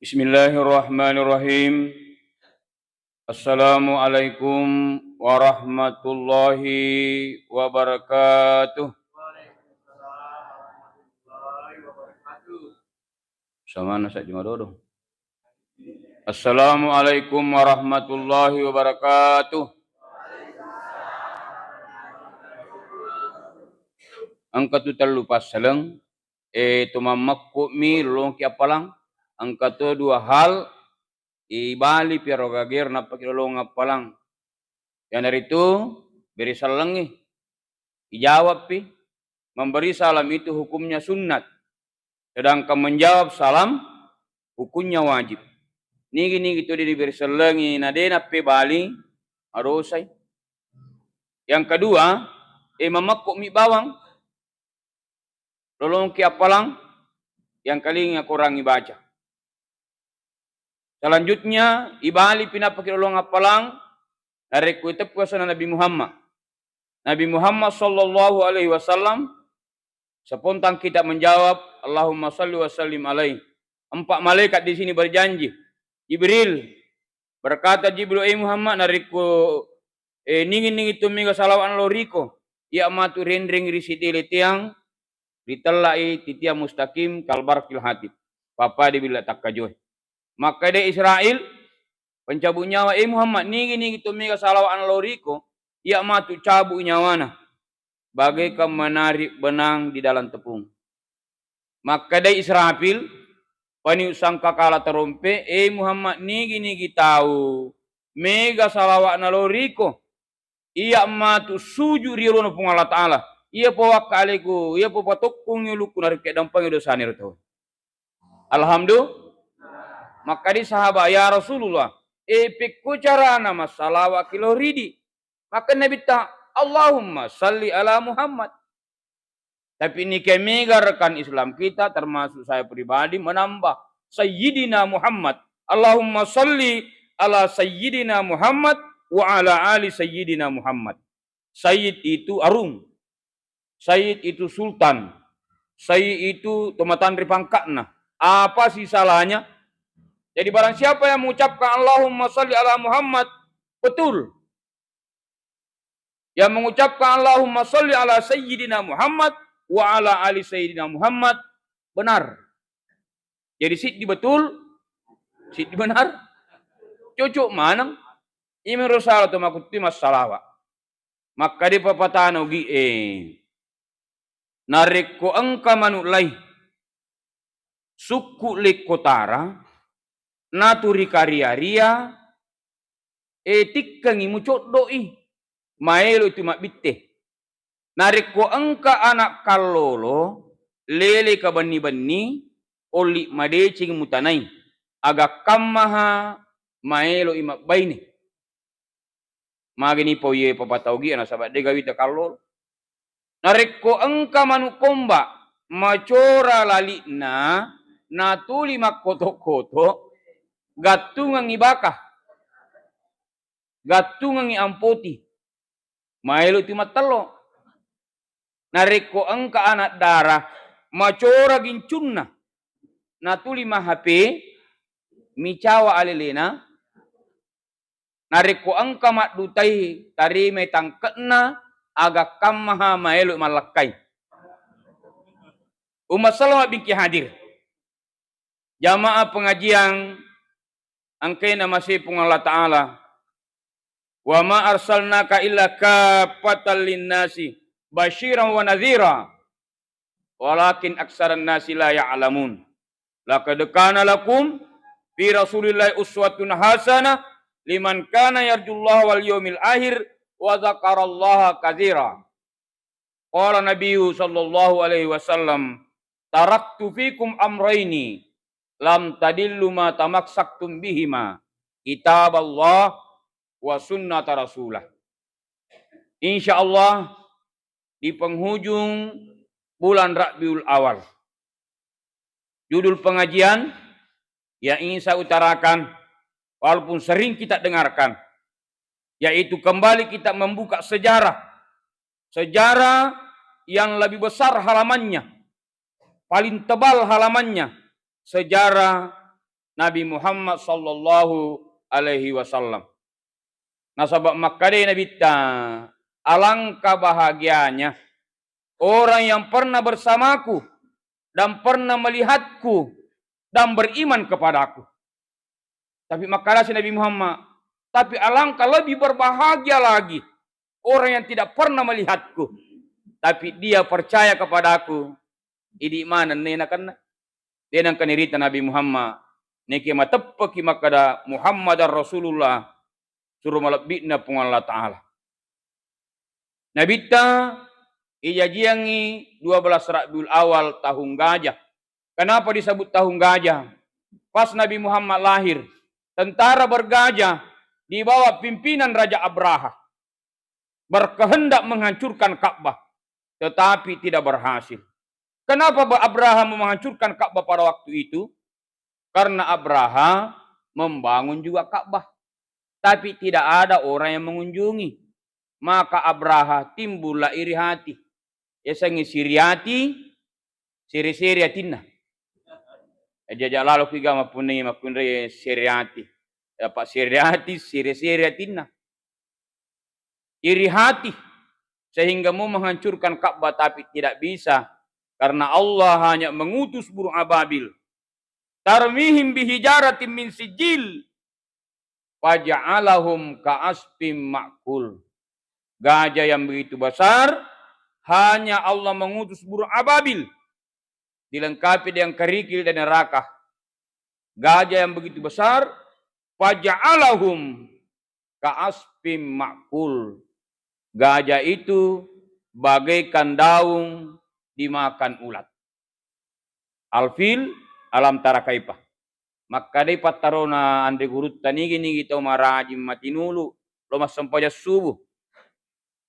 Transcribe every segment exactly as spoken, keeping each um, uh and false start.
Bismillahirrahmanirrahim. Assalamualaikum warahmatullahi wabarakatuh. Samana saja madodo. Assalamualaikum warahmatullahi wabarakatuh. Engka tu tellu passaleng, eh, to mammekko'mi lolongki appalang. Engka to dua hal, ibali pi aro gagero nappaki lolong appalang. Iyanaritu beri sellengngi. Ijawabpi, memberi salam itu hukumnya sunnat, sedangkan menjawab salam hukumnya wajib. Nigi-nigi tu de' diberi sellengngi na de' nappebali, madosai. Yang kedua, eh, mamekko'mi bawang lolongki appalang, yang kalinga korangngi baca. Selanjutnya, ibali pi nappaki lolong appalang, narekko iteppu asenna Nabi Muhammad. Nabi Muhammad sallallahu alaihi wasallam, spontan kita menjawab, "Allahumma salli wa sallim alaih." Empat malaikat di sini berjanji. Jibril, berkata Jibril, "Eh Muhammad, narekko, eh, nigi-nigi tu mega salawat lao riko, iya matu renreng ri siddi leteang, ritellai titiang mustaqim kal barqil hatid." Pappada billa takkajoe. Makkeda Israil, pencabut nyawa, "Eh Muhammad, nigi-nigi tu mega salawat lao riko, iya matu cabut nyawana, bagaikan menarik benang di dalam tepung." Makkeda Israfil, paniup sangkakala tarompe, "Eh Muhammad, nigi-nigi tau mega salawat lao riko, iya matu suju ri yolona Puang Allah Ta'ala. Iya po wakkaleku, iya po patokkongi ulukku, narekko dampangi dosana ro tau." Alhamdulillah. Makkeda sahabat, "Ya Rasulullah, eh, pekko carana massalawat ki lao ridi?" Makkeda Nabitta, "Allahumma salli ala Muhammad." Tapi niki mega rekan Islam kita, termasuk saya pribadi, menambah Sayyidina Muhammad. "Allahumma salli ala Sayyidina Muhammad wa ala ali Sayyidina Muhammad." Sayyid itu arung. Sayyid itu sultan. Sayyid itu tomatanre pangkatna. Apa sih salahnya? Jadi barang siapa yang mengucapkan "Allahumma salli ala Muhammad", betul. Yang mengucapkan "Allahumma salli ala Sayyidina Muhammad wa ala ali Sayyidina Muhammad", benar. Jadi siddi betul, siddi benar. Cocok maneng. Imi ro sala to makutti massalawa. Makkeda papatana ugi e. Narekko engka manu lai sukku lekkotara, naturi karia-ria, e, tikkengi mucoddo'i, maelo itu mabbitte. Narekko engka anak kallolo, lele ka benni-benni, olli madeceng mutanai, aga kammaha maelo i mabbaine. Magani pauye papataugi nasaba de gawi takallolo. Narekko engka manu komba macora lali'na, natuli makkoto-koto, gattungengngi baka, gattungengngi ampoti, maelo tu mattello. Narekko engka anak dara macora gincunna, natuli ma-H P, micawa alelena, narekko engka maddutai tarimai tangke'na, aga kammaha maelo mallakkai. Umma salama bingki hadir. Jamaah pengajian engkae namasei Puang Allah Ta'ala, "Wa ma arsalnaka illa kaffatan linnasi basyiran wa nadhira, walakin aksaran nasi la ya'lamun. Laqad kana lakum fi Rasulillahi uswatun hasanah liman kana yarjullaha wal yawmil akhir wa dzakarallaha katsira." Qala Nabiyyu sallallahu alaihi wasallam, "Taraktu fikum amraini lam tadillu ma tamassaktum bihima, kitaballah wa sunnata rasulah." Insya Allah, di penghujung bulan Rabiul Awal, judul pengajian yang ingin saya utarakan, walaupun sering kita dengarkan, yaitu kembali kita membuka sejarah. Sejarah yang lebih besar halamannya, paling tebal halamannya, sejarah Nabi Muhammad sallallahu alaihi wasallam. Nasaba makkedai Nabitta, "Alangkah bahagianya orang yang pernah bersamaku dan pernah melihatku dan beriman kepadaku." Tapi makkedasi Nabi Muhammad, "Tapi alangkah lebih berbahagia lagi orang yang tidak pernah melihatku, tapi dia percaya kepadaku." Idi maneng nena kenna. De nengka nirita Nabi Muhammad, neke mateppeki makkeda Muhammadar Rasulullah, suro malebbi'na Puang Allah Ta'ala. Nabitta ijajiangngi dua belas Rabiul Awal tahun gajah. Kenapa disebut tahun gajah? Pas Nabi Muhammad lahir, tentara bergajah di bawah pimpinan Raja Abraha berkehendak menghancurkan Ka'bah, tetapi tidak berhasil. Kenapa Abraha mau menghancurkan Ka'bah pada waktu itu? Karena Abraha membangun juga Ka'bah, tapi tidak ada orang yang mengunjungi. Maka Abraha timbullah iri hati. Yasengnge siri ati, sere-sere atinna. Jaja lalo kiga mappunnai makkunrai sere ati. Apa sere ati, sere-sere atinna. Iri hati, sehingga mau menghancurkan Ka'bah, tapi tidak bisa, karena Allah hanya mengutus burung ababil, tarmihim bihijaratin min sijil, faja'alahum ka'asfim ma'kul. Gajah yang begitu besar, hanya Allah mengutus burung ababil, dilengkapi dengan kerikil dan neraka. Gajah yang begitu besar, faja'alahum ka'asfim ma'kul. Gajah itu bagaikan daun dimakan ulat. Al-Fil, Alam Tara Kaifa. Makkedai pattarona anre gurutta, nigi-nigi tau marajing matinulu lo massempajang subuh.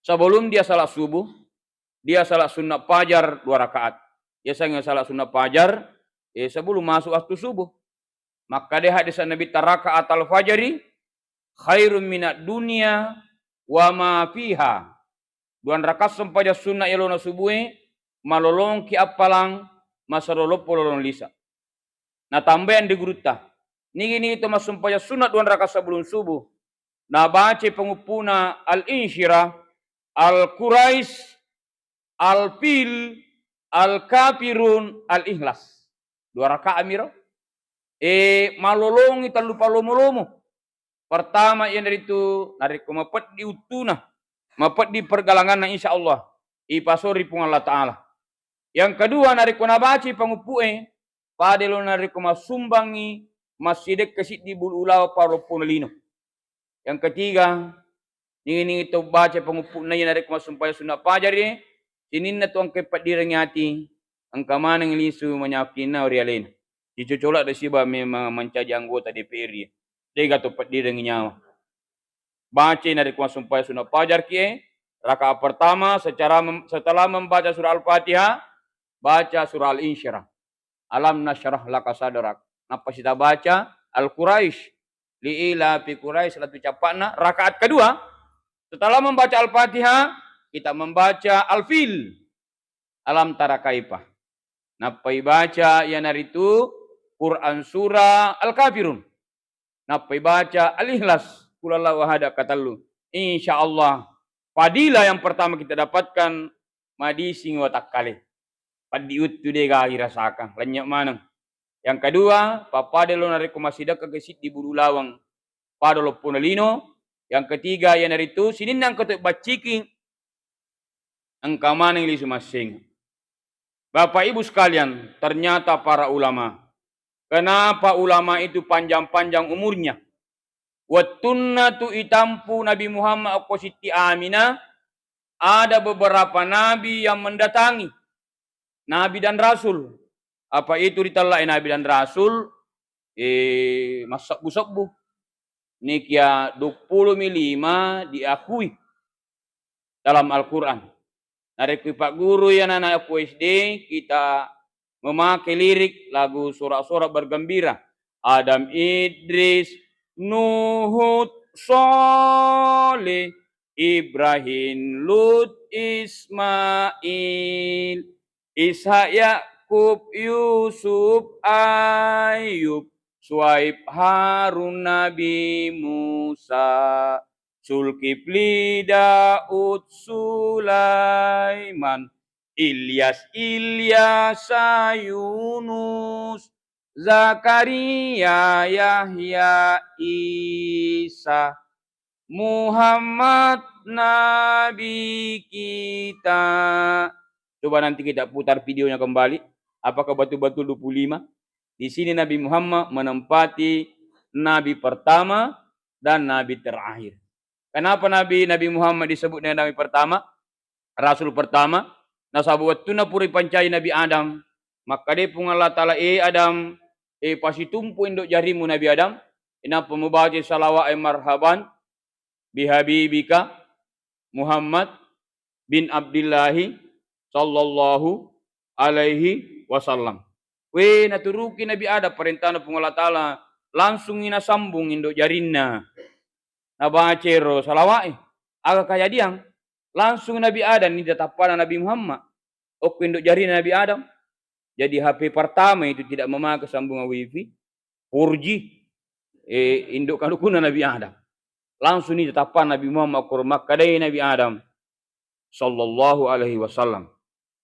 Sebelum dia salat subuh, dia salat sunna fajar dua rakaat. Yasengnge salat sunna fajar, eh, sebelum masuk waktu subuh. Makkedai hadis Nabitta, "Rakaatal fajri khairum minad dunya wa ma fiha." Dua rakaat sempajang sunna yalona subuhe, malolongki appalang, masero loppo lolong lisa. Natambai anre gurutta, nigi-nigi to massempajang sunna dua rakaat sebelum subuh, nabacai panguppuna Al-Insyirah, Al-Quraisy, Al-Fil, Al-Kafirun, Al-Ikhlas. Dua rakaat miro. E, malolongi tellu palomo-lomo. Pertama, iyanaritu narekko mapeddi uttuna, mapeddi pergalanganna, insya Allah ipasori Puang Allah Ta'ala. Yang kedua, narekko nabacai panguppu'e, pada lo narekko massumbangngi massidekka siddi bulu ulaweng paloppona lino. Yang ketiga, ningi-ningi to baca panguppu'na iya narekko massumpajang sunna pajari, sininna tu engka peddirengngi ati, engka maneng lisu manyakinna ri alena. Dicocola de siba memang mancaji anggota D P R iya. Dega to peddirengngi nyawa. Baca narekko massumpajang sunna pajar ki e, rakaat pertama secara mem-, setelah membaca surah Al-Fatihah, baca surah Al-Insyirah. Alam nasyrah laka sadrak. Nappa sita baca Al-Quraisy. Li ila fi Quraisy, latu cappa'na. Rakaat kedua, setelah membaca Al-Fatihah, kita membaca Al-Fil. Alam tara kaifa. Nappai baca iyanaritu Quran surah Al-Kafirun. Nappai baca Al-Ikhlas, Qul huwallahu ahad, katellu. Insya Allah, fadilah yang pertama kita dapatkan, madising watakkale. Paddi uttu de gaga irasakang, lennye maneng. Yang kedua, pappada lo narekko massidekka ke siddi bulu lawang pada loppona lino. Yang ketiga, iyanaritu sininna engka to bacciki, engka maneng lisu masseng. Bapak Ibu sekalian, ternyata para ulama, kenapa ulama itu panjang-panjang umurnya? Wettunna tu itampu Nabi Muhammad okko Sitti Aminah, ada beberapa nabi yang mendatangi, nabi dan rasul. Apa itu ritellai nabi dan rasul? Eh, massebbu-sebbu. Nikia duappulo mi lima diakui dalam Al-Quran. Narekko ipagguru iya anak-anak S D, kita memakai lirik lagu Sorak-Sorak Bergembira. Adam, Idris, Nuhud, Saleh, Ibrahim, Lut, Ismail, Ishak, Yakub, Yusuf, Ayub, Suaib, Harun, Nabi Musa, Zulkifli, Daud, Sulaiman, Ilyas, Ilyasa, Yunus, Zakaria, Yahya, Isa, Muhammad, Nabi kita. Coba nanti kita putar videonya kembali. Apakah betul-betul dua puluh lima? Di sini Nabi Muhammad menempati nabi pertama dan nabi terakhir. Kenapa Nabi, Nabi Muhammad disebut dengan nabi pertama, rasul pertama? Nasaba wettunna pura ipancaji Nabi Adam, makkeda Puang Allah Ta'ala, "E Adam, e, pasitumpu indo jarimu Nabi Adam, inappa mubaca salawat e, marhaban bihabibika Muhammad bin Abdillahi sallallahu alaihi wasallam." We, naturuki Nabi Adam parentana Puang Allah Ta'ala, langsungi nasambung indo jarinna. Nabaca ero salawat e. Aga kajadiang? Langsung Nabi Adam nita tappana Nabi Muhammad. Okko indo jarina Nabi Adam. Jadi H P pertama itu tidak memakai sambungan wifi, four G. Eh, indo kalukunna Nabi Adam. Langsung nita tappana Nabi Muhammad, okko makkadai Nabi Adam, sallallahu alaihi wasallam,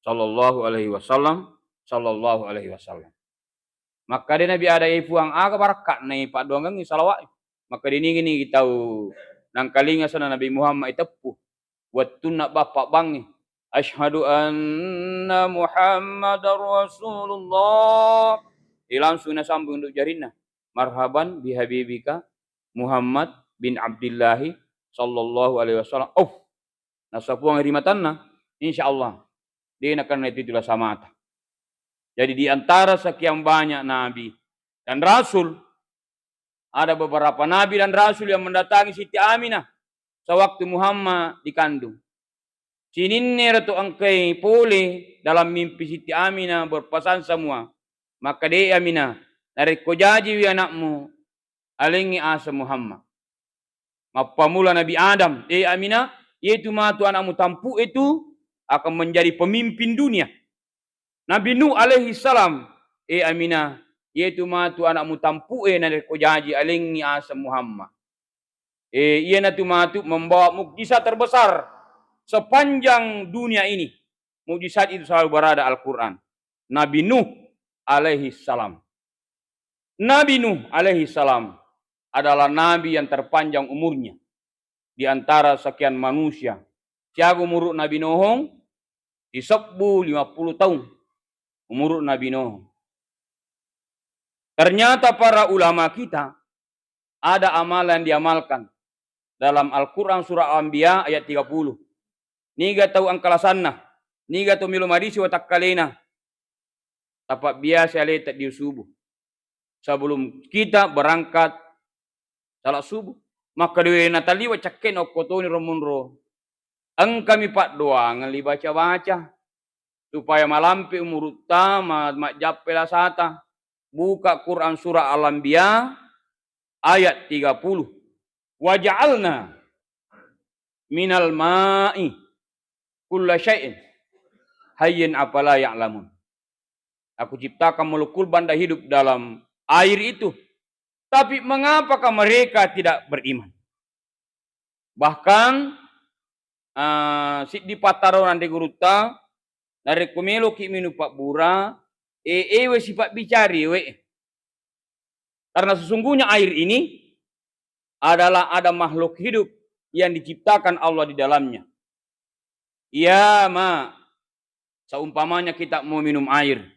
sallallahu alaihi wasallam, sallallahu alaihi wasallam. Makkeda Nabi Adam, "E Puang, aga barakka'na paddoangengngi salawat?" Makkeda, "Nigi-nigi tau nangkalinga asenna Nabi Muhammad iteppu wettunna bappa bangngi, 'Asyhadu anna Muhammadar Rasulullah.'" Eh, langsung nasambung indo jarinna, "Marhaban bihabibika Muhammad bin Abdillahi sallallahu alaihi wasallam." Oh, nasapuang ri matanna, insya Allah, de' nakenna itu, itulah samata. Jadi, di antara sekian banyak nabi dan rasul, ada beberapa nabi dan rasul yang mendatangi Siti Aminah sewaktu Muhammad dikandung. Sininna ero to engkai pole dalam mimpi Siti Aminah berpesan semua. Makkeda Aminah, "Narekko jajiwi anakmu, alengngi aseng Muhammad." Mappamula Nabi Adam, "E Aminah, iyetu matu anakmu tampu'e tu akan menjadi pemimpin dunia." Nabi Nuh alaihi salam, "E Aminah, iyetu matu anakmu tampu'e narekko jaji alengngi aseng Muhammad." Eh, iyanatu matu membawa mukjizat terbesar sepanjang dunia ini. Mukjizat itu selalu berada Al-Quran. Nabi Nuh alaihi salam. Nabi Nuh alaihi salam adalah nabi yang terpanjang umurnya di antara sekian manusia. Siaga umuru Nabi Nuh? Di sebbu lima puluh tahun umuru Nabi Nuh. Ternyata para ulama kita ada amalan yang diamalkan dalam Al-Quran surah Al-Anbiya ayat tiga puluh. Niga tau engkalasanna, niga tau melo marisi watakkalena, tapabbiasa aleta dio subuh. Sebelum kita berangkat salat subuh, maka dewe nataliwa cakke'na okko toni ro monro. Engkami paddoangeng libaca-baca supaya malampe umurutta, ma-, majjappe lasata. Buka Quran surah Al-Anbiya ayat tiga puluh. "Wa ja'alna minal ma'i kulla syai'in hayyin afala ya'lamun." Aku ciptakan makhluk kulban dan hidup dalam air itu. Tapi mengapakah mereka tidak beriman? Bahkan, eh, siddi pattarona anre gurutta, narekko meloki minung pabbura, e, ewe sipabbicara ewe. Karena sesungguhnya air ini adalah ada makhluk hidup yang diciptakan Allah di dalamnya. Ya ma, seumpamanya kita mau minum air,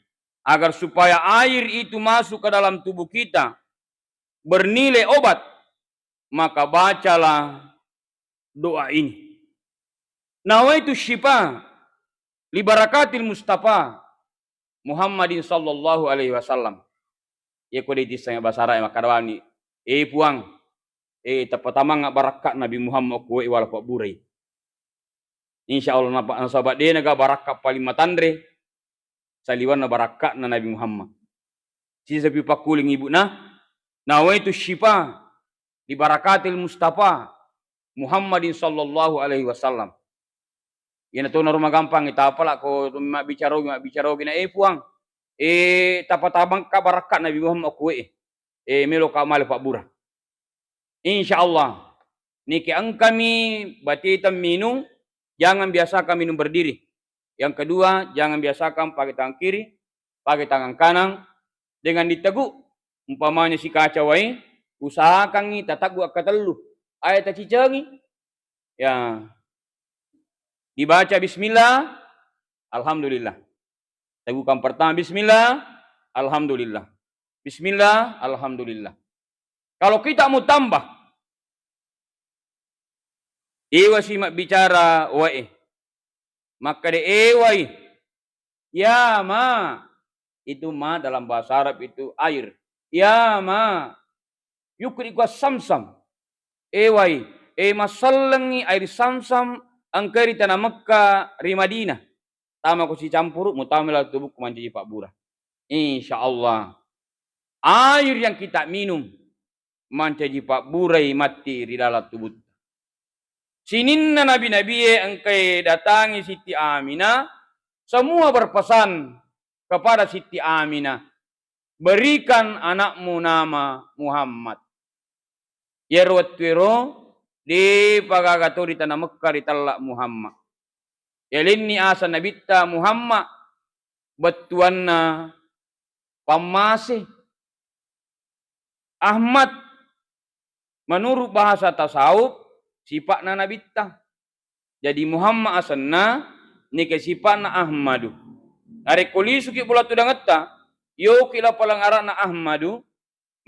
agar supaya air itu masuk ke dalam tubuh kita, bernilai obat, maka bacalah doa ini. Nawaitu syifa li barakatil Mustafa Muhammadin sallallahu alaihi wasallam. Iya ko de' tisseng bahasa Arab, makkadawani, "Eh Puang, eh, tapatamanga barakka Nabi Muhammad ko e wala pabburai." Insya Allah, napa-, nasaba de' naga barakka paling matanre saliwanna barakka'na Nabi Muhammad. Sisapi pakkuling ibuna, nawaitu syifa li barakatil Mustafa Muhammadin sallallahu alaihi wasallam. Iyana to naro magampang, tapala ko mabbicara, mabbicara gina, "Eh Puang, eh, tapatamangka barakka Nabi Muhammad ko e." eh, meloka male pabbura. Insya Allah, niki engkami batita minum, jangan biasakan minum berdiri. Yang kedua, jangan biasakan pakai tangan kiri, pakai tangan kanan dengan diteguk. Umpamanya sikaca wai, usahakangi tateguk akkatellu. Aja tacicengi. Ya. Dibaca bismillah, alhamdulillah. Tegukan pertama bismillah, alhamdulillah. Bismillah, alhamdulillah. Kalau kita mau tambah, iwa si mabbicara wae. Makkeda ewai. Ya ma. Itu ma dalam bahasa Arab itu air. Ya ma. Yukri kua samsam. Ewai. E masallengi air samsam engkai ri tanah Mekka ri Madinah. Tama ko sicampuru, mutama laleng tubukku mancaji pabbura. Insya Allah. Air yang kita minum mancaji pabburai matti ri dalam tubutta. Sininna nabi-nabie engkae datangi Siti Aminah, semua berpesan kepada Siti Aminah, "Berikan anakmu nama Muhammad." Iyaro wettuero, depa gaga to ri tanah Mekka ritella Muhammad. Yalenni aseng nabitta Muhammad, bettuanna pammase. Ahmad, menurut bahasa tasawuf, sipa'na nabitta. Jadi Muhammad asenna, nike sipa'na Ahmadu. Narekko lisuki bola tudangetta, yoki lapaleng ara'na Ahmadu,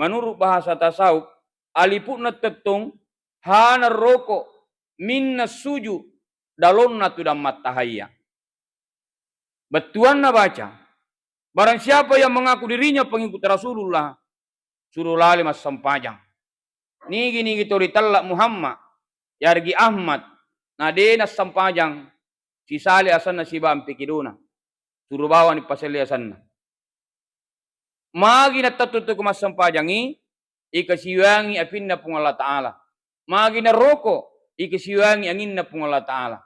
menurut bahasa tasawuf, alipu'na tettong, hana roko, minna suju, dalonna tudang mattahayya. Bettuanna baca, barang siapa yang mengaku dirinya pengikut Rasulullah, suruh lale massempajang. Nigi-nigi to ritella Muhammad, yargi Ahmad, na de nassempajang, sisale asenna siba ampe kedona. Suruh bawani paselle asenna. Magi nattettu-tettu ko massempajangngi, ikasiwiyangngi apinna Puang Allah Ta'ala. Magi naroko, ikasiwiyangngi anginna Puang Allah Ta'ala.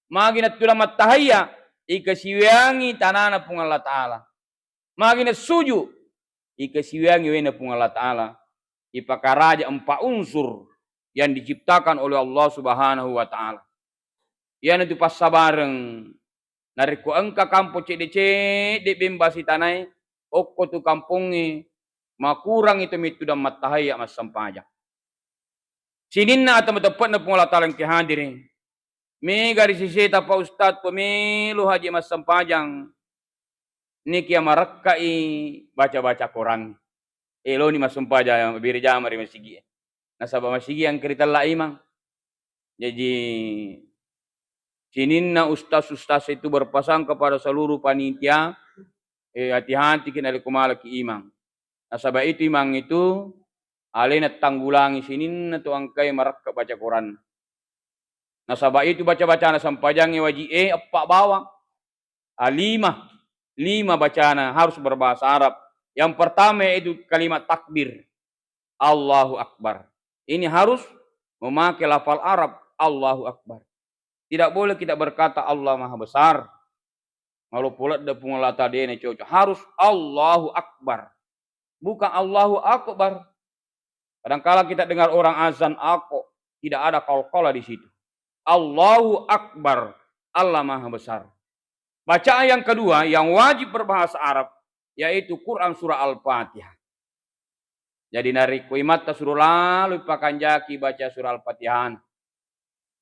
Magi nattudang mattahayya, ikasiwiyangngi tanana Puang Allah Ta'ala. Magi nassuju, ikasiwiyangngi waena Puang Allah Ta'ala. Ipakaraja empat unsur yang diciptakan oleh Allah Subhanahu wa Ta'ala. Iyanatu passabareng. Narekko engka kampong cedde-cedde bemba sitanae, okko tu kampongnge makurangi to mittudang mattahayya massempajang. Sininna atau mateppe'na Puang Allah Ta'ala engke hadiri. Mega ri siseta Pak Ustaz pemelo haji massempajang. Niki marekkai baca-baca Quran. Eloni massempajang bere jama ri masigi. Nasaba masigi engke ritella imang. Jadi, sininna ustaz-ustaz itu berpesan kepada seluruh panitia, eh, hati-hati ki narekko malaki imang. Nasaba itu imang itu alena tanggulangi sininna tu engkae marekka baca Quran. Nasaba itu baca-bacana sempajangnge waji'e eppa bawang. Ah, lima. Lima bacana harus berbahasa Arab. Yang pertama yaitu kalimat takbir. Allahu Akbar. Ini harus memakai lafal Arab, Allahu Akbar. Tidak boleh kita berkata Allah Maha Besar. Maloppo ledde Puang Allah Ta'ala, de na cocok. Harus Allahu Akbar. Bukan Allahu Akbar. Kadangkala kita dengar orang azan ako, tidak ada qalqalah di situ. Allahu Akbar, Allah Maha Besar. Bacaan yang kedua yang wajib berbahasa Arab, yaitu Quran surah Al-Fatihah. Jadi narekko imatta suro lalo ipakanjaki baca surah Al-Fatihah.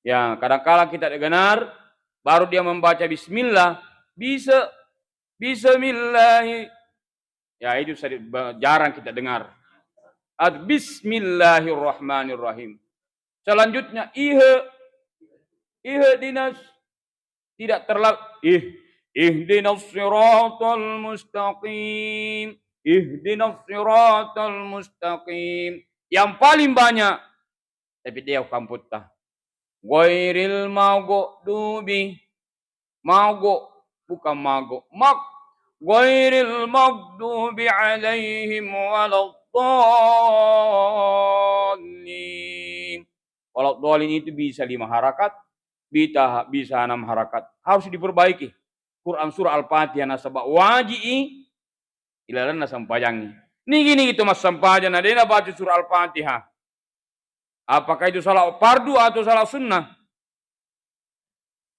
Ya, kadangkala kita dengar, baru dia membaca bismillah, bisa bismillahi. Ya, itu sering, ba-, jarang kita dengar. At-, bismillahirrahmanirrahim. Selanjutnya, ihe, ihe dinas. Tidak terlalu, ih, ihdinas siratal mustaqim. Ihdinas siratal mustaqim. Yang paling banyak, tapi dia kamputta. Ghairil maghdubi. Mago, bukan mago. Mag-, ghairil maghdubi alaihim waladdallin. Waladdallin itu bisa lima harakat, bisa, bisa enam harakat. Harus diperbaiki. Quran surah Al-Fatihah nasaba waji'i ilalenna sempajangnge. Nigi-nigi tu massempajang na de' nabaca surah Al-Fatihah. Apakah itu salat fardu atau salat sunnah?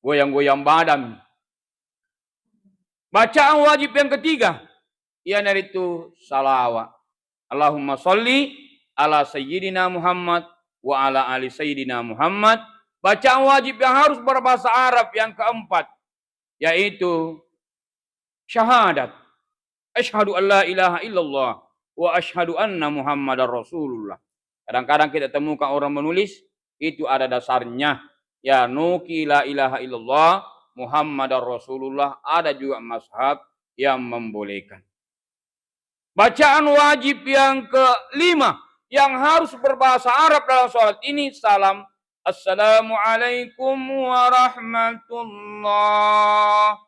Goyang-goyang badan. Bacaan wajib yang ketiga, iyanaritu salawat. Allahumma salli ala sayyidina Muhammad wa ala ali sayyidina Muhammad. Bacaan wajib yang harus berbahasa Arab yang keempat, yaitu syahadat. Asyhadu an la ilaha illallah wa asyhadu anna Muhammadar Rasulullah. Kadang-kadang kita temukan orang menulis, itu ada dasarnya. Ya, nuki la ilaha illallah, Muhammadar Rasulullah, ada juga mazhab yang membolehkan. Bacaan wajib yang kelima yang harus berbahasa Arab dalam salat ini, salam. Assalamualaikum warahmatullah.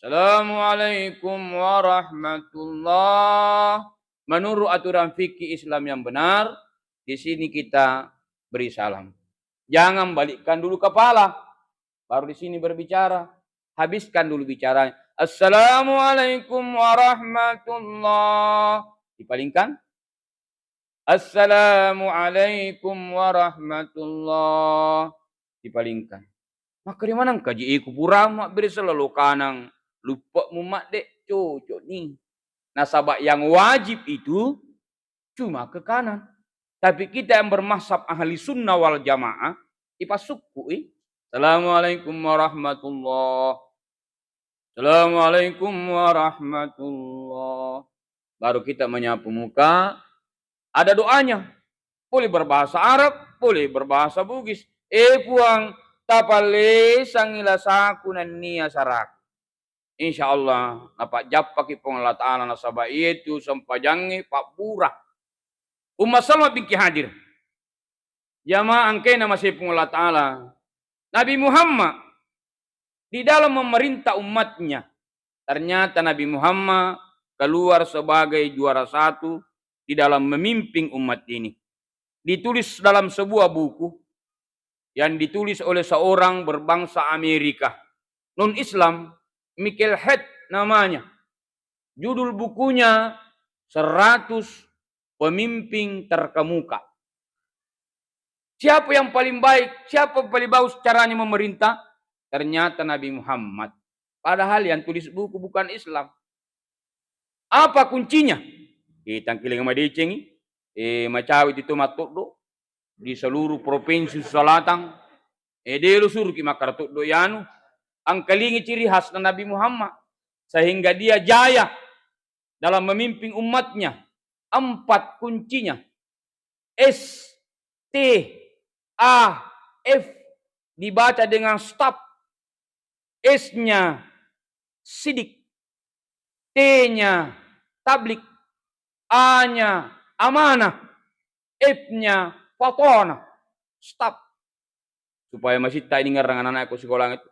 Assalamualaikum warahmatullah. Menurut aturan fikih Islam yang benar, di sini kita beri salam. Jangan balikkan dulu kepala, baru di sini berbicara. Habiskan dulu bicaranya. Assalamualaikum warahmatullah. Dipalingkan. Assalamualaikum warahmatullah. Dipalingkan. Makkeda maneng kaji iku pura mabbere selalu kanang luppe'mu madde cocok ni. Nasaba yang wajib itu cuma ke kanan. Tapi kita yang bermazhab ahli sunnah wal jamaah, ipasukku i. Assalamualaikum warahmatullah. Assalamualaikum warahmatullah. Baru kita menyapu muka, ada doanya. Boleh berbahasa Arab, boleh berbahasa Bugis. Eh Puang, tapallesangi lasaku nennia saraku. Insya Allah, napajjappaki Puang Allah Ta'ala nasaba iyatu sempajangnge pabbura. Umma Salma binti hadir. Jamaah engkae namasei Puang Allah Ta'ala. Nabi Muhammad di dalam memerintah umatnya, ternyata Nabi Muhammad keluar sebagai juara satu di dalam memimpin umat ini. Ditulis dalam sebuah buku yang ditulis oleh seorang berbangsa Amerika, non-Islam, Michael Hyatt namanya. Judul bukunya seratus Pemimpin Terkemuka. Siapa yang paling baik, siapa yang paling bagus caranya memerintah? Ternyata Nabi Muhammad. Padahal yang tulis buku bukan Islam. Apa kuncinya? Eh, tangkiling madecengi, eh, macawe itu mattoddo di seluruh provinsi Sulawesi Selatan. Eh, delo suruki makkara toddo yanu, angkalingi ciri khasna Nabi Muhammad sehingga dia jaya dalam memimpin umatnya. Empat kuncinya. S, T, A, F dibaca dengan staf. S-nya sidik, T-nya tablik, A-nya amanah, F-nya fatonah, staf. Supaya masitta ini ngerang anak-anak ko sekolah itu.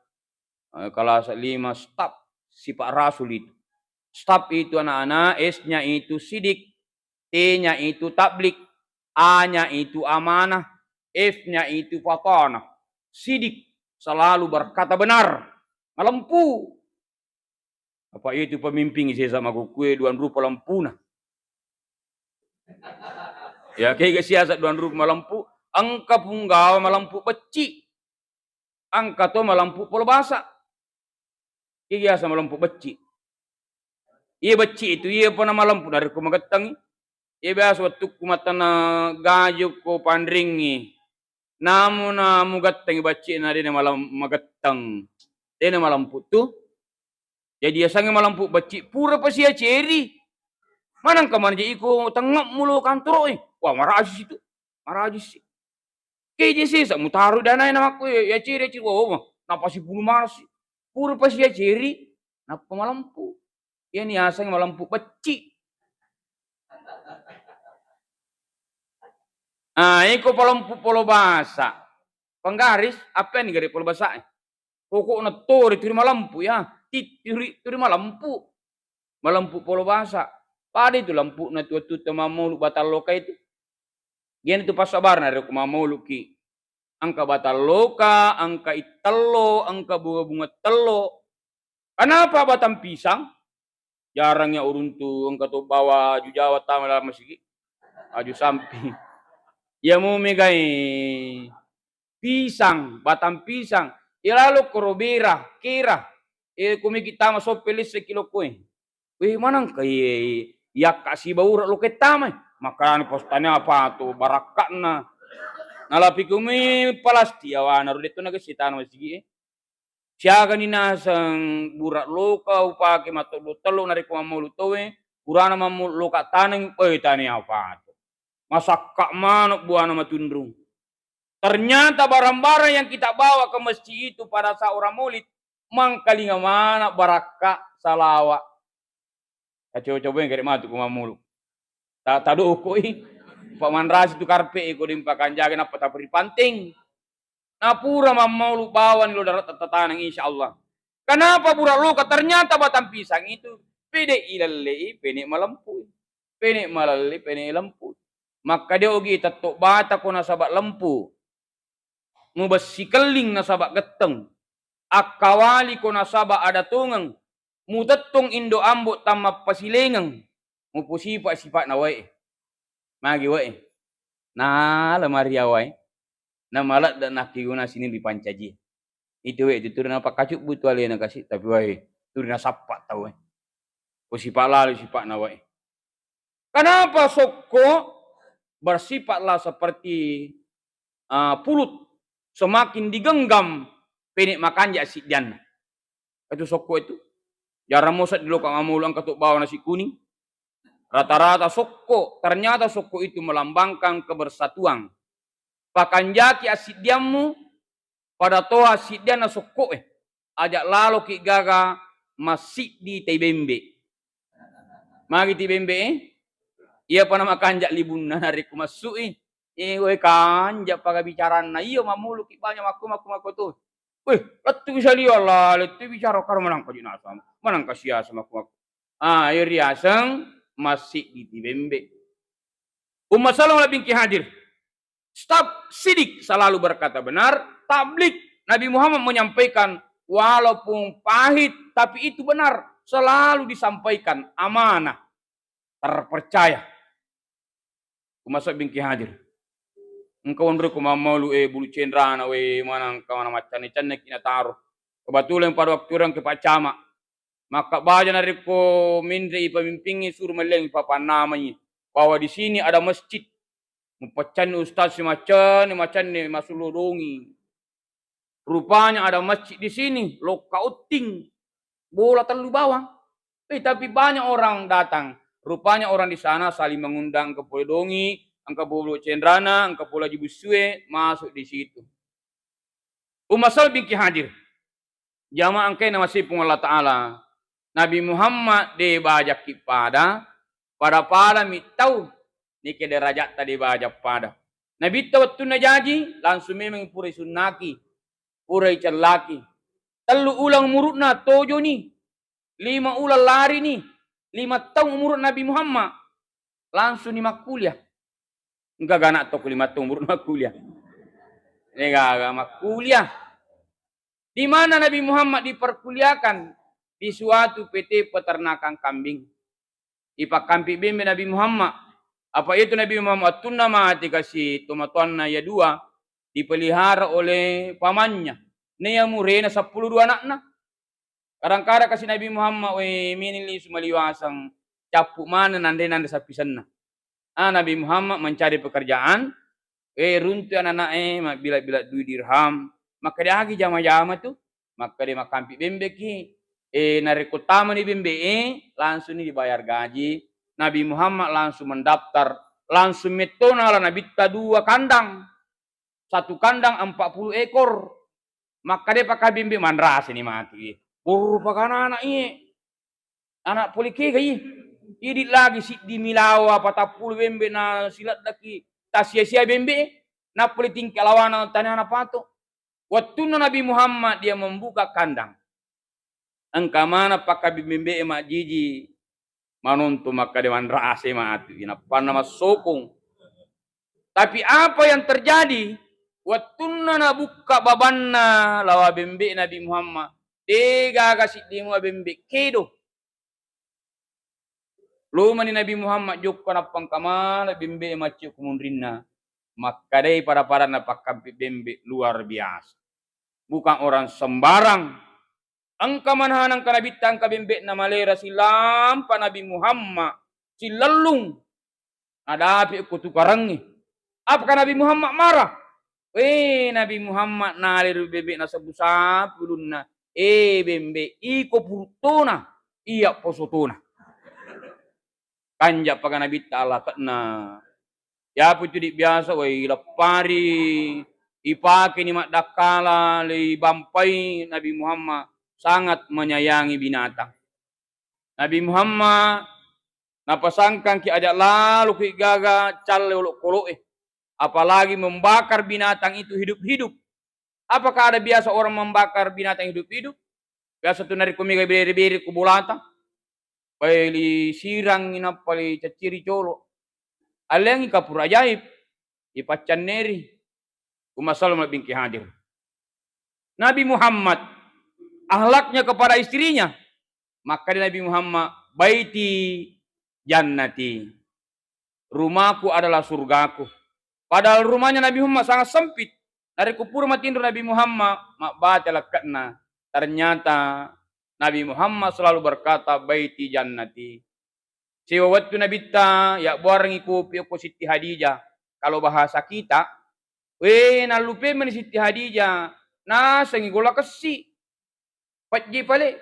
Eh, kelas lima staf, sifat rasul itu. Staf itu anak-anak, S-nya itu sidik, T-nya itu tablik, A-nya itu amanah, F-nya itu fatonah. Sidik, selalu berkata benar. Malempu. Apa itu pemimpin sesa makukkue duan rupa lempuna. Ya, kega siasa duan rupa malempu, engka punggawa malempu becci. Engka to malempu polo basa. Iya biasa malempu becci. Iya becci itu, iya pona malempu narekko magettengi. Iya biasa wettukku mattana gaju ko panringi. Namuna mugettengi becci na dena malem-, magetteng. Dena malempu tu. Jadi yasengnge malempu becci pura pasi yaceri. Manengka manaje iko tengngemu lo kantoro e. Wah, maraji situ. Maraji si. Keje sesa mutaro danae namakku ya, yaceri, yaceri, wah, wah, napasi pulu marasi. Pura pasi yaceri, nappa malempu. Iyani yaseng malempu becci. Ah, iko palempu polo basa. Penggaris, apa ni gare polo basa e? Pokokna tore turi malempu ya. Ti-, turi, turi malempu. Malempu polo basa. Pada itu lempuna tu wettu tau mammolu batalloka itu. Iyana tu passabarna rekko mammoluki. Engka batalloka, engka ittello, engka bunga-bunga tello. Kenapa batang pisang? Jarang ya uruntu engka to bawa aju Jawa tama dalam masigi. Aju samping. Iya mu megai pisang, batang pisang. Iya lalo korobera, kera. Eh, kumiki tama soppe lesse kilo koe. Weh, manangka iye, yakka sibaura lo kettamai. Makana postane apa tu barakka'na. Nalapi kumi palasti awana ro detto naga setana masigi e. Siagani naseng bura loka upake mattello-tello narekko mammulu towe, purana mammulu loka taneng, eh, tane apa tu. Masakka manuk buana matunrung. Ternyata barang-barang yang kita bawa ke masjid itu pada saat orang maulid, mangkalinga mana barakka salawa. Kacoba-coba yang kere matu ku mammulu. Ta tadoko i. Pak manrasi tu karpe e ko dimpakanjaga nappa tapri panteng. Napura mammaulu bawani lo darat tatanang insyaallah. Kenapa bura loka? Ternyata batang pisang itu pede ilallei, pene malempu. Pene malalle, pene lempu. Makkadeogi tetto bata ko nasaba lempu. Mubessi kelling nasaba getteng. Akkawali ko nasaba ada tongeng. Mutettong indo ambo tammappasilaingeng. Mupusipa-sipa'na wae. Magi wae. Nala maria wae. Namaledde nakkiguna sining ripancaji. Itu wae itu turi napakkacubbu tu alena kasi, tapi wae turi nasappa tau wae. Ko sipa lalu sipa'na wae. Kenapa sokko bersifatlah seperti, ah, pulut, semakin digenggam pene makanja siddianna. Itu sokko itu. Jarang mosa di loka mamulu engka tu bawa nasi kuning. Rata-rata sokko, ternyata sokko itu melambangkan kebersatuan. Pakanjaki asiddiammu pada toha siddianna sokko e. Aja laloki gaga massiddi tai bembe. Magi ti bembe e? Iya pa namakanja libunna narekko massu i. Eh, wae kanja paga bicaranna. Iyo mammuluki banyak makku, makku, makku tu. Weh, lettu bisa liwa lah, lettu bicara karo manangka jinasa. Manangka siasa makku, makku. Ah, iyo riaseng massiddi ti bembe. Umma Salama bingki hadir. Staf sidik selalu berkata benar, tablik Nabi Muhammad menyampaikan walaupun pahit tapi itu benar, selalu disampaikan, amanah, terpercaya. Umma Salama bingki hadir. Engka onroi ko mammaulu e bulu cenrana we manangka mana maccanne-canneki nataro. Kebetulan pada waktu orang ke Pak Camat. Maka baja narekko menre i pemimpingnge suru meleng ipapannamai bahwa di sini ada masjid. Mupaccanni ustaz si maccanne, maccanne masulodongi. Rupanya ada masjid di sini, lokka utting. Bola tellu bawang. Eh, tapi banyak orang datang. Rupanya orang di sana saling mengundang, engka pole dongi, engka pole cenrana, engka pole aji bussue masuk di situ. Umma Salama bingki hadir. Jamaah engkae namasei Puang Allah Ta'ala. Nabi Muhammad de bajakki pada, pada-pada mi tau nike derajatta de bajak pada. Nabitta wettunna jaji langsung memang pura isunnaki, pura icellaki. Tellu ulang umuru'na tojoni, lima ulang larini, lima taung umuru Nabi Muhammad, langsung ni makkuliah. Engka gaga anak toko lima taung umuru makkuliah. Ini gaga makkuliah. Di mana Nabi Muhammad diperkuliahkan? Di suatu P T peternakan kambing. Ipakkampi bembe Nabi Muhammad. Apa itu Nabi Muhammad wattunna mati kasi tomatoanna ya dua dipelihara oleh pamannya. Naya murena seppulo dua anakna. Kadang-kadang kasi Nabi Muhammad, we, mini lisu maliwaseng, cappu maneng nanre-nanre sappisenna. Ah, Nabi Muhammad mencari pekerjaan, we, runtu anak-anak e, mabbila-bila dui dirham, maka diagi jama-jama tu, maka dia makampi bembeki. Eh, narekko tamani bembe e, langsung ni dibayar gaji. Nabi Muhammad langsung mendaftar, langsung mettona la Nabitta dua kandang. Satu kandang empat puluh ekor. Makkeda pakabembe manrasani matu iye. Borro pakana anak iye. Anak pole kega iye. Idi lagi siddi milawa patappulo bembe na sileddaki tasia-sia bembe. Nappa le tingka lawana tanana pato. Wettunna Nabi Muhammad dia membuka kandang. Engka maneng pakkabimbi-bimbi e majjiji manonto makkeda manrase matu, nappanna massokong. Tapi apa yang terjadi? Wettunna nabukka babanna lawa bembe Nabi Muhammad, degaga siddi mua bembe kedo. Lumani Nabi Muhammad jokka, nappa engka maneng bembe macce ku munrinna. Makkedai pada-padanna pakkampi bembe luar biasa. Bukan orang sembarang. Engka maneng-maneng engka Nabitta, engka bembe'na malera, silampa Nabi Muhammad, sillellung. Nadapi ko tukarengngi. Apakah Nabi Muhammad marah? Eh, Nabi Muhammad nalai ri bembe'na, sapu-sapu ulunna. Eh, bembe, iko puruttona, iya posotona. Kanja paga Nabitta alake'na. Yapu tu di biasa, wai, leppari ipake ni maddakkala, le ibampai Nabi Muhammad sangat menyayangi binatang. Nabi Muhammad napasangkangki aja' laloki gaga calle olokolo'e, apalagi membakar binatang itu hidup-hidup. Apakah ada biasa orang membakar binatang hidup-hidup? Biasa tu narekko mega bere-bere ku bolata, pai lisirangngi nappa licacciri colo'. Alliangngi kapur ajaib, ipaccanneri. Umma sallam bingki hadir. Nabi Muhammad, akhlaknya kepada istrinya, makkeda Nabi Muhammad, "Baiti jannati." Rumahku adalah surgaku. Padahal rumahnya Nabi Muhammad sangat sempit. Narekko pura matinro Nabi Muhammad, mabbate lakke'na. Ternyata Nabi Muhammad selalu berkata, "Baiti jannati." Siwa wettu Nabitta yabbuarengngi kopi okko Sitti Hadijah. Kalau bahasa kita, we, nallupe meni Sitti Hadijah, nasengi golla kessi. Pejje pale.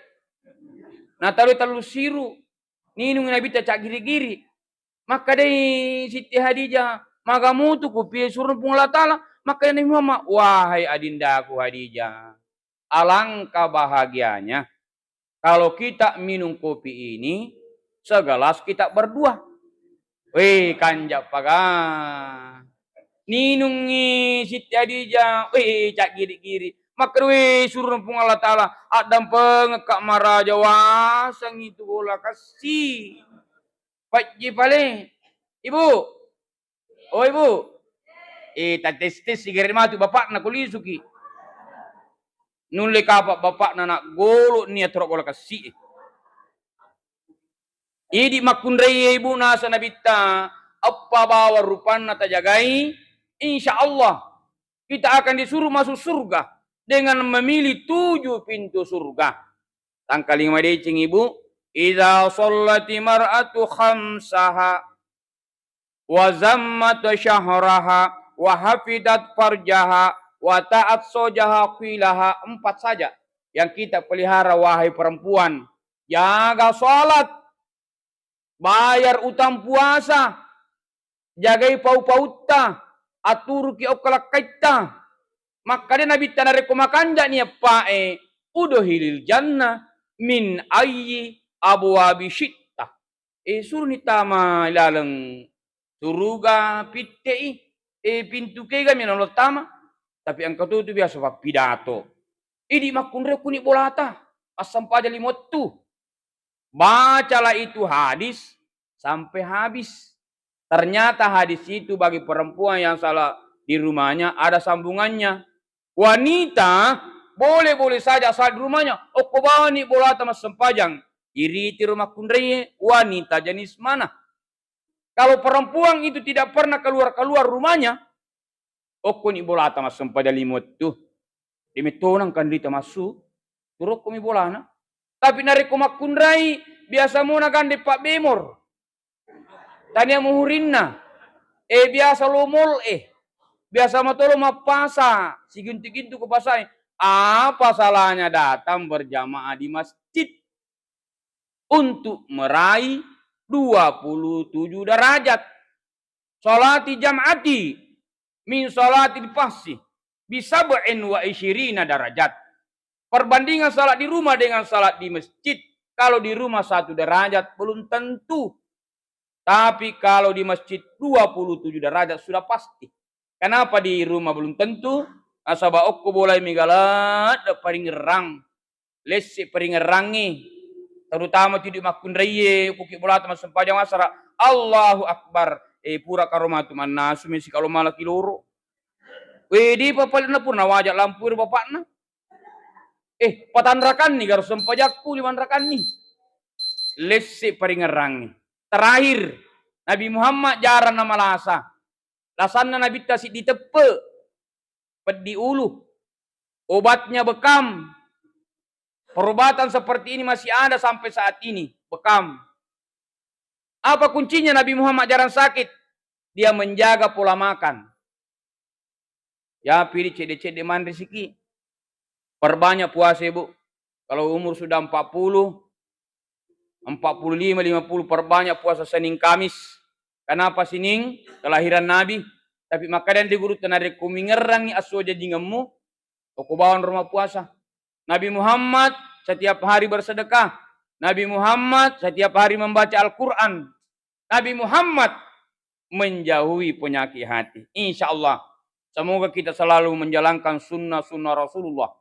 Nataloi tellu siru. Ninung Nabitta caggiri-giri. Makkedai Sitti Hadijah, "Maga mutu kopi surung Puang Allah Taala?" Makkeda Nabi Muhammad, "Wahai adindaku Hadijah, alangkah bahagianya kalau kita minum kopi ini, segelas kita berdua." Weh, kanja paga. Ninungngi Sitti Hadijah, weh, caggiri-giri. Makkeda, "Weh, surung Puang Allah Taala, addampengekka maraja, wasengi tu golla kessi." Pejje pale. Ibu. Oh, Ibu. Eh, tates-tes sigaret matu bapakna ko lisuki. Nulle kapa bapakna nak golo nia toro golla kessi. Idi makkunrai Ibu nasa Nabitta, eppa bawang rupanna tajagai, insya Allah kita akan disuruh masuk surga dengan memilih tujuh pintu surga. Tangkaling madeceng Ibu, "Idza shallati mar'atu khamsaha, wa zammat syahraha, wa hafidat farjaha, wa ta'at sojaha qilaha." Empat saja yang kita pelihara, wahai perempuan. Jaga salat, bayar utang puasa, jagai pau-pautta, aturuki okko lakkaitta. Makkeda Nabitta, narekko makanjani eppa'e, "Udkhilil jannah min ayyi abwabi syi'ta." Eh, suruni tama laleng suruga pitte'i. Eh, pintu kega mi nalo tama. Tapi engka to tu biasa pappidato. Idi makkunrai kuni bolata, assempajang lima wettu. Bacalah itu hadis sampai habis. Ternyata hadis itu bagi perempuan yang salat di rumahnya ada sambungannya. Wanita boleh-boleh saja salat di rumahnya. Okko bawani bolata massempajang. Iriti ro makkunrai wanita jenis mana. Kalau perempuan itu tidak pernah keluar-keluar rumahnya, okkoni bolata massempajang lima wettu. Demettonang kandita massu, turokkomi bolana. Tapi narekko makkunrai, biasa mona gandeng pabbemor. Tania muhurinna. Eh, biasa lomol, eh. Biasa matolo mappasa, sigintu-gintu ko pasai. Apa salahnya datang berjamaah di masjid untuk meraih dua puluh tujuh derajat? Salati jam'ati min salatil fardhi bi sab'in wa isyirina darajat. Perbandingan salat di rumah dengan salat di masjid, kalau di rumah satu derajat belum tentu. Tapi kalau di masjid dua puluh tujuh derajat sudah pasti. Kenapa di rumah belum tentu? Nasaba okko bolai mega ladde paringerrang. Lesse paringerrangnge. Terutama tu idi makkunraie, okkoki bolata massempajang asara. Allahu Akbar. Eh, pura karo matu mannasu mi sikalo malaki loro. Wedi papalena pura nawaja lampu ero bapakna. Eh, patanrakanni garo sempajakku limanrakanni. Lesse paringerrangnge. terakhir, Nabi Muhammad jarang namalasa. Lasanna Nabitta siddi teppe, peddi ulu. Obatnya bekam. Perubatan seperti ini masih ada sampai saat ini, bekam. Apa kuncinya Nabi Muhammad jarang sakit? Dia menjaga pola makan. Ya, pidi cedde-cedde manre siki. Perbanyak puasa, Bu. Kalau umur sudah empat puluh, empat puluh lima, lima puluh, perbanyak puasa Senin Kamis. Kenapa Senin? Kelahiran Nabi. Tapi makkeda di guru, narekko mingerrangi asso jajingemmu, oko bawang roma puasa. Nabi Muhammad setiap hari bersedekah. Nabi Muhammad setiap hari membaca Al-Quran. Nabi Muhammad menjauhi penyakit hati. Insya Allah, semoga kita selalu menjalankan sunnah-sunnah Rasulullah,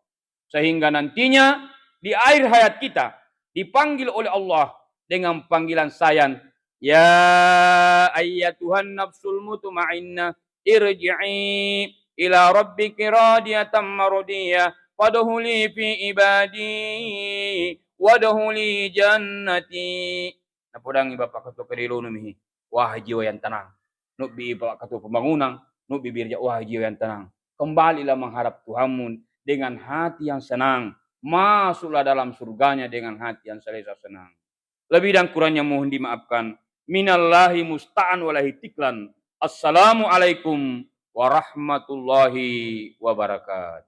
sehingga nantinya di akhir hayat kita dipanggil oleh Allah dengan panggilan sayang, "Ya ayyatuhan nafsul mutmainnah, irji'i ila rabbiki radiyatan mardiyah, fadkhuli fi ibadi, wadkhuli jannati." Napodangi Bapak Ketua Kedai Lono mihi, "Wahai jiwa yang tenang, nubbi Bapak Ketua Pembangunan, nubbi Birja, wahai jiwa yang tenang, kembalilah mengharap Tuhanmu dengan hati yang senang, masuklah dalam surganya dengan hati yang selesa senang." Lebih dan kurangnya mohon dimaafkan. Minallahi musta'an walahi tiklan. Assalamualaikum warahmatullahi wabarakatuh.